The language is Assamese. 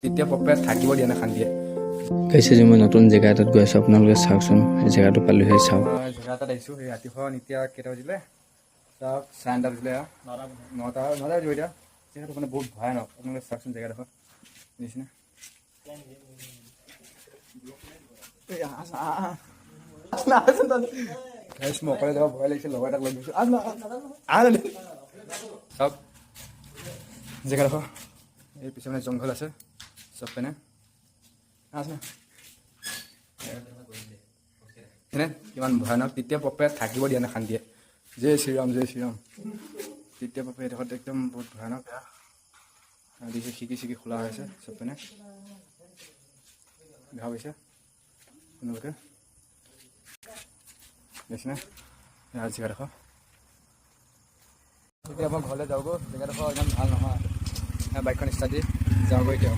তেতিয়া পপে থাকিব দিয়া নাই শান্তিয়ে। গাইছে যে মই নতুন জেগা এটাত গৈ আছোঁ, আপোনালোকে চাওকচোন। এই জেগাটো পালোহি, চাওক। মই জেগা এটাত আহিছোঁ। সেই ৰাতিপুৱা এতিয়া কেইটা বাজিলে চাওক, 9:30 বাজিলে, নটা নটা বাজিব এতিয়া। জেগাটো মানে বহুত ভয়ানক, আপোনালোকে চাওকচোন জেগাডোখৰ নিচিনা। গাইছ, মই অকলে যাব ভয় লাগিছে, লগৰ এটাক লৈ গৈছোঁ। আহ না, আহ না। চাওক জেগাডোখৰ, এই পিছে মানে জংঘল আছে চব পিনে। আছে এনে কিমান ভয়ানক। তেতিয়া পপে থাকিব দিয়া নাই শান্তিয়ে। জয় শ্ৰীৰাম, জয় শ্ৰীৰাম। তেতিয়া পপে এডোখৰত একদম বহুত ভয়ানক দিছে। খিৰিকী চিকি খোলা হৈ আছে চব পিনে, দেখা পাইছে আপোনালোকে? দেখিছেনে ইয়াৰ জেগাডোখৰ? এতিয়া মই ঘৰলৈ যাওঁগৈ, জেগাডোখৰ ইমান ভাল নহয়। বাইকখন ষ্টাৰ্ট দি যাওঁগৈ এতিয়া।